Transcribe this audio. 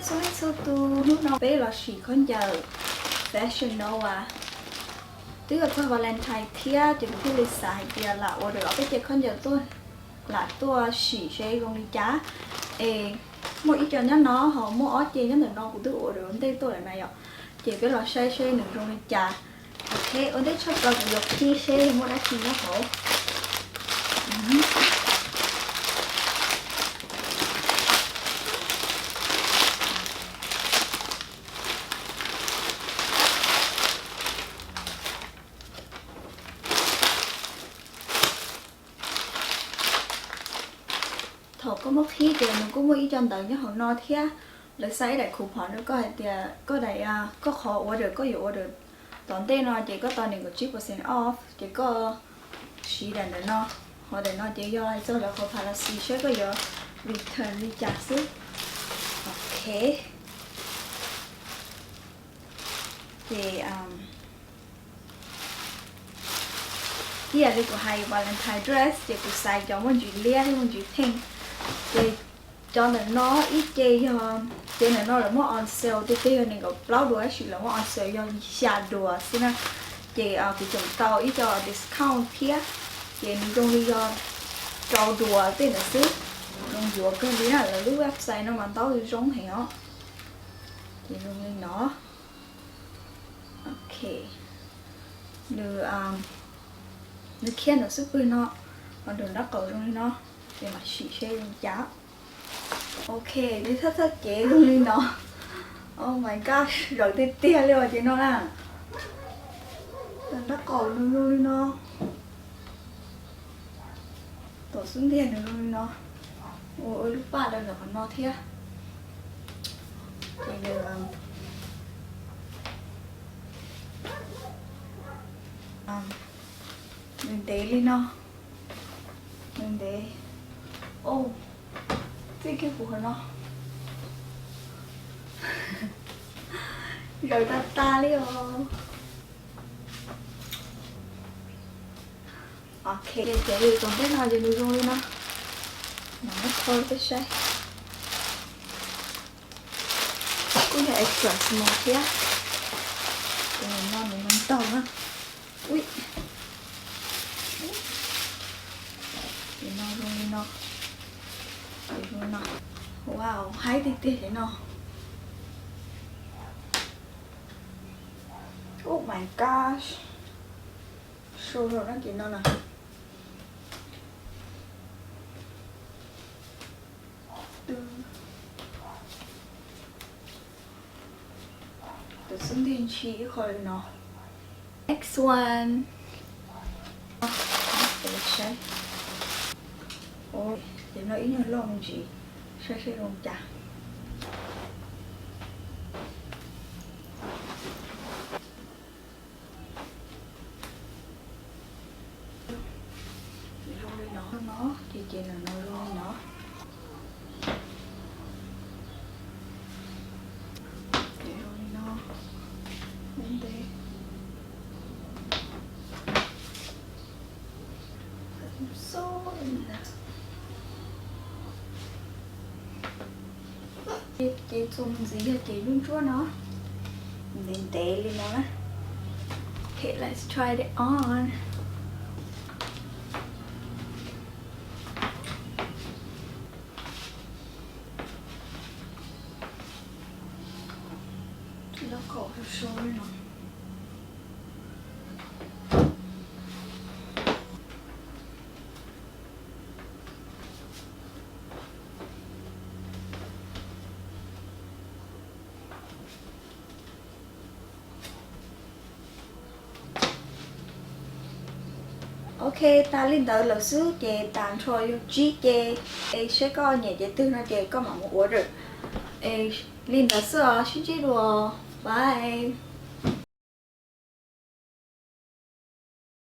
Xub ib txhua tus, hnub no peb los sim khaub ncaws Fashion Nova. Twb yog txog Valentine thiab ces kuv thiaj li xav hais tias lam order ob peb ce khaub ncaws tuaj, lam tuaj sim seb zoo li cas. Es muaj ib co nyob no, ho muaj ob ce nyob ntawm no kuv twb order ua ntej tuaj lawm na yom. Ces peb los saib seb nws zoo li cas. Ok, ua ntej tshaj plaws kuv yuav qhib seb muaj dab tsi nyob hauv. Thaum koj muab qhib ces nws kuj muaj ib co ntawv nyob hauv no thiab. Lawv xa ib daim coupon rau koj hais tias koj daim, koj qhov order, koj yuav order tom ntej no ces koj tau nees nkaum tsib percent off, ces koj siv daim ntawm no. Ho daim no ces yog hais txog lawv qhov policy seb koj yuav return li cas xwb. Ok. Ces ib yam li kuv hais Valentine dress ces kuv xaiv cov muaj ntsis liab thiab muaj ntsis pink. Ces cov ntawm no ib ce yog, ces ntawm no lawv muab on sale tiag tiag yog nees nkaum plaub duas tab sis lawv muab on sale yog xya duas xwb na. Ces kuv tseem tau ib co discount thiab, ces nws zoo li yog rau duas tej ntawd xwb. Zoo yuav kawg li na, lawv lub website no mas ntaub zoo heev os. Ces zoo li no. Ok. Nws, nws khiab ntawm xub pwg no, ho nws nraub qaum zoo li no, ces mam sim seb zoo cas. Ok, peb thaj thaj kev zoo li no. Oh my gosh, zawv tiag tiag li os ces no na. Nraub qaum nws zoo li no. Tom xub ntiag nws zoo li no. Ua lub paj rau ntawm qhov no thiab. Ces nws, nws ntev li no. Nws ntev. Oj, txij kiag kuv qhov no. Zawv tas tas li os. Ok, ces lwm tom ntej no ces nws zoo li no. Mam muab kho rau peb saib. Kuj yog extra small thiab. Ces nws no nws no ntau na. Ui. Ces no zoo li no. Ces zoo li no. Wow, haib tiag tiag ces no. Oh my gosh. Sua rau no ces no na. Tus xub ntiag ntshis ib qho li no. Next one. Saib. Ces no ib nyuag loj me ntsis, saib seb zoo cas. Zoo li no no, ces ces no no zoo li no. Ces zoo li no. Ntev ntev. Ces txuas mus ntxiv yog ces ntsuab ntsuab no. Ntev ntev li no na. Okay, let's try it on. Lub kaum rau saud li no. Ok, tas li ntawd lawm xwb ces tas nrho yog tsib ce. Es seb koj nyiam ce twg no ces koj mam mus order. Es li ntawd xwb os, sib ntsib dua, bye.